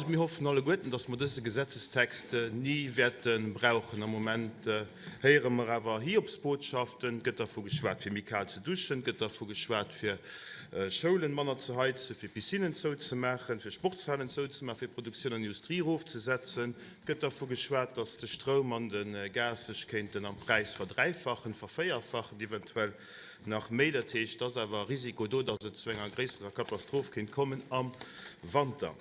Mir hoffen alleguerten, dass mer dëse Gesetzestext ni wäerte brauchen. Am Moment héiere mer awer Hiobsbotschaften. Et gëtt dervu geschwat, fir méi kal ze duschen. Et gëtt dervu geschwat, fir Schoulen manner ze heizen, fir Piscinnen zouzemaachen, fir Sportshalen zouzemaachen, fir Produktioun an Industrie erofzesetzen. Et gëtt dervu geschwat, dass de Stroum an de Gas sech kéinten am Präis verdräifachen, vervéierfachen, eventuell nach méi. Dat heescht, et ass awer e Risiko do, dass et zu enger gréisserer Katastroph kéint kommen am Wanter.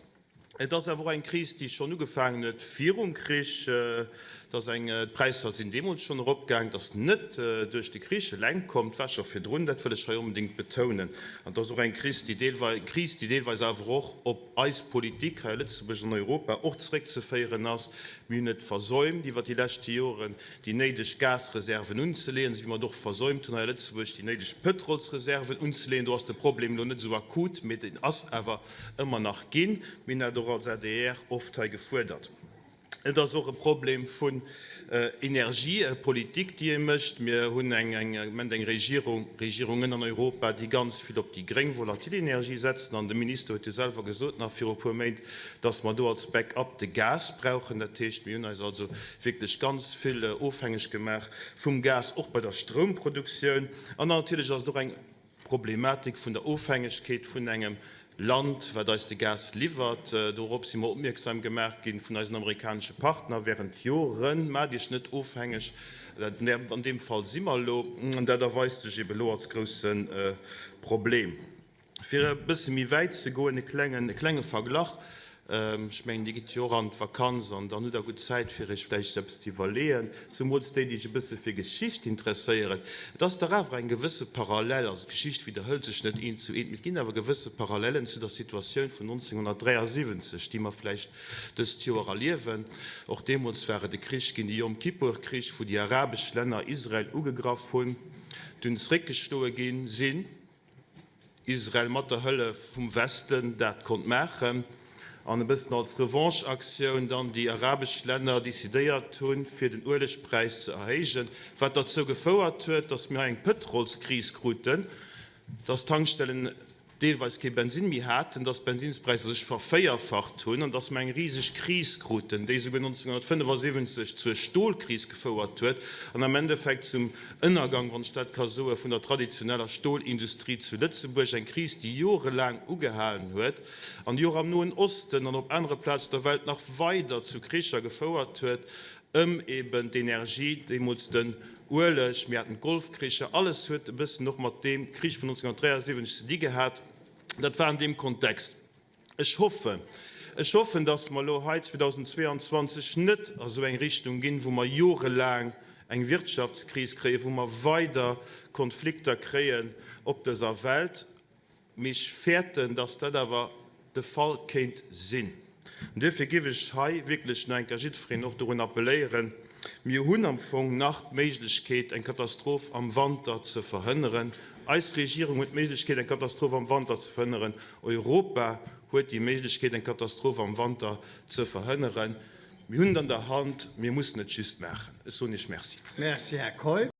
Et ass awer och eng Kris, déi schonn ugefaangen huet virum Krich. Et ass eng, d'Präisser sinn deemools schonn eropgaangen. Et ass net duerch de Krich eleng komm, et war scho virdrun, dat wëll ech hei onbedéngt betounen. An et ass och eng Kris, déi deelwei, Kris, déi deelweis awer och op eis Politik hei a Lëtzebuerg an Europa och zeréckzeféieren ass. Mir hunn et versäumt iwwert déi leschte Joren, déi néideg Gasreserven unzeleeën, esou wéi mer et och versäumt hunn hei a Lëtzebuerg, déi néideg Pëtrolsreserven unzeleeën. Do ass de Problem elo net esou akut, mee deen ass awer ëmmer nach ginn. Mir hunn dat och als adr oft hei gefuerdert. Et ass och e Problem vun Energiepolitik, déi ee mécht. Mir hunn eng am Moment eng Regierung, Regierungen an Europa, déi ganz vill op déi gréng volatil Energie setzen. An de Minister huet jo selwer gesot nach viru e puer Méint, dass mer do als Back-up de Gas brauchen. Dat heescht, mir hunn eis also wierklech ganz vill ofhängeg gemaach vum Gas, och bei der Stroumproduktioun. An dann natierlech ass et och eng Problematik vun der Ofhängegkeet vun engem Land, wat eis de Gas liwwert. Dorop si mer opmierksam gemaach gi vun eisen amerikanesche Partner während Joren, Maacht Iech net ofhängeg. An deem Fall si mer elo. An dat erweist sech ebe elo als grousse Problem. Fir e bësse méi wäit ze goen, e klengen, e klenge Verglach, Ech mengen, Dir gitt jo och an d'Vakanz an dann hutt Der gutt Zäit, fir Iech vläicht eppes ze iwwerleeën, zumools déi, déi sech e bësse fir Geschicht interesséieren. Et ass dach awer eng gewësse Parallel, also d'Geschicht widderhëlt sech net eent zu eent, mee et ginn awer gewësse Parallellen zu der Situatioun vun 1973, déi mer vläicht dëst Joer erliewen. Och deemools war et e Krich ginn, de Jom-Kippur-Krich, wou déi arabesch Länner Israel ugegraff hunn, dunn zeréckgeschloe gi sinn. Israel mat der Hëllef vum Westen dat konnt maachen an e bëssen als Revanche-Aktioun dann déi arabesch Länner decidéiert hunn, fir den Uelegpräis ze erhéijen, wat derzou gefouert huet, datt mir hei eng Pëtrolskris kruten, datt d'Tankstellen deelweis kee Bensinn méi haten, datt d'Bensinnspräisser sech vervéierfacht hunn an datt mer eng riseg Kris kruten, déi esouguer 1975 zur Stolkris gefouert huet an am Endeffekt zum Ënnergang, wann ech dat ka soen, vun der traditioneller Stolindustrie zu Lëtzebuerg, eng Kris, déi jorelaang ugehalen huet an déi och am Noen Osten an op anere Plazen der Welt nach weider zu Kricher gefouert huet ëm eben d'Energie, deemools den Ueleg, mir haten d'Golfkricher, alles huet e bëssen och mat deem Krich vun 1973 ze di gehat. Dat war an deem Kontext. Ech hoffen, ech hoffen, dass mer elo hei 2022 net a sou eng Richtung ginn, wou mer jorelaang eng Wirtschaftskris kréien, wou mer weider Konflikter kréien op dëser Welt. Mee ech fäerten, dass dat awer de Fall kéint sinn. An duerfir géif ech hei wierklech nach eng Kéier jiddwereen och dorun appelléieren, Mir hunn am Fong nach d'Méiglechkeet, eng Katastroph am Wanter ze verhënneren. Eis Regierung huet d'Méiglechkeet, eng Katastroph am Wanter ze verhënneren. Europa huet déi Méiglechkeet, eng Katastroph am Wanter ze verhënneren. Mir hunn et an der Hand, mir mussen et just maachen. Ech soen Iech Merci. Merci, Här Keup.